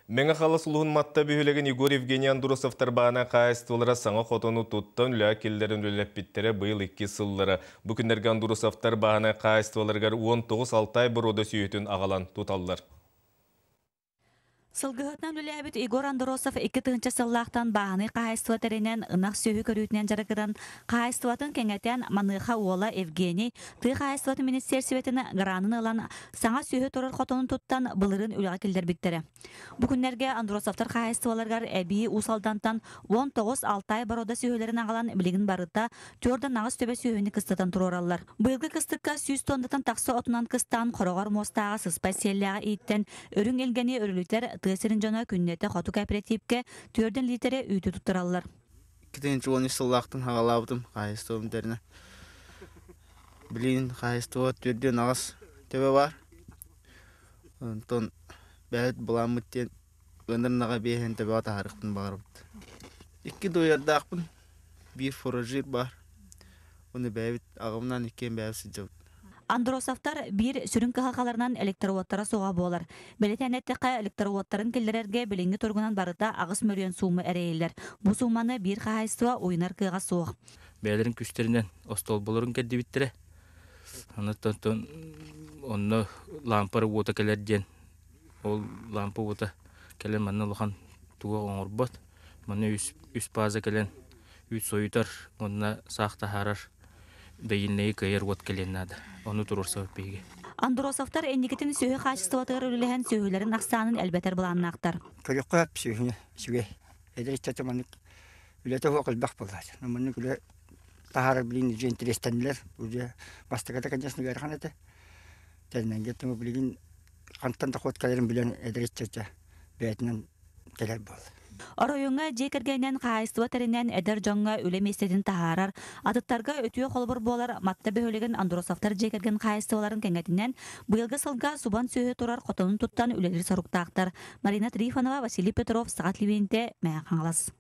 Мэҥэ Хаҥалас улууһун Матта бөһүөлэгин Егор Евгений Андросовтар баана хаһаайыстыбалара саҥа хотону туттан үлэҕэ киллэрэн үлэлэппиттэрэ быйыл иккис сыллара. Бу күннэргэ Андросовтар бааһынай хаһаайыстыбаларыгар 19 Алтай боруода сүөһүтүн аҕалан туталлар. Сылгыһытынан үлээбит Егор Андросов 2000 сыллаахтан бааһынай хаһаайыстыба тэринэн, ынах сүөһү көрүүтүнэн дьарыгыран, хаһаайыстыбатын кэҥэтэн, маныаха уола Евгений тыа хаһаайыстыбатын министиэрсибэтин гранын ылан, саҥа сүөһү турар хотонун туттан, былырыын үлэҕэ киллэрбиттэрэ. Бу күннэргэ Андросовтар хаһаайыстыбаларыгар эбии Уус Алдантан 19 Алтай боруода сүөһүлэрин аҕалан билигин барыта 48 төбө сүөһүнү кыстатан туруораллар. Быйылгы кыстыкка 100 туоннаттан тахса отунан кыстаан хороҕор муостааҕа сыспай сиэллээҕи ииттэн үрүҥ илгэни өрүлүтэр тыа сирин дьоно күннэтэ хоту кооперативка 4 лиитэрэ үүтү туттараллар. 2013 сыллаахтан хаҕалаабытым хаһаайыстыбам тэринэ. Билигин хаһаайыстыба 4-8 төбө баар. Онтон бэйэбит былааммыт диэн ыанар биэһин төбөҕө таһаарыахпын баҕарабыт. Икки дуойардаахпын, биир фуражир баар. Уонна бэйэбит аҕабынаан иккиэн бэйэбит сылдьабыт. Андросовтар биир сүрүн кыһалҕаларынан электроуоттара суоҕа буолар. Бэлиэтээн эттэххэ, электроуоттарын киллэрэргэ билиҥҥи туругунан барыта 8 мөлүйүөн суума эрэйиллэр. Бу сууманы биир хаһаайыстыба уйунар кыаҕа суох. Бэйэлэрин күстэринэн остуолбаларын кэрдибиттэрэ. Онтон онно лаампа уота кэлэр диэн ол лаампа уота кэлэн манна улахан тугу оҥорбот. Манна үс, үс пааза кэлэн үүт сойутар уонна саах таһаарар дэйиннэйи кыайар уот кэлиэн наада. Ону туруорсабыт биһиги. Андросовтар инникитин сүөһү хаачыстыбатыгар үлэлэһэн сүөһүлэрин ахсаанын элбэтэр былааннаахтар. Көрүөххэ сүөһүнү үчүгэй. Эдэр ыччаты маннык үлэтэ суох элбэх буоллааччы. Маннык үлэ таһаарар билигин уже интэриэстэннилэр. Уже бастакыта, конечно, ыарахан этэ. Тэринэнгэ билигин хантан дохуот кэлэрин билэн эдэр ыччата бэйэтинэн кэлэр буолла. Оройуоҥҥа дьиэ кэргэнинэн хаһаайыстыба тэринэн эдэр дьоҥҥо үлэ миэстэтин таһаарар, атыттарга үтүө холобур буолар Матта бөһүөлэгин Андросовтар дьиэ кэргэн хаһаайыстыбаларын кэҥэтинэн быйылгы сылга субан сүөһү турар хотонун туттан үлэлиир соруктаахтар. Марина Трифонова, Василий Петров, Саха телевидениетэ, Мэҥэ Хаҥалас.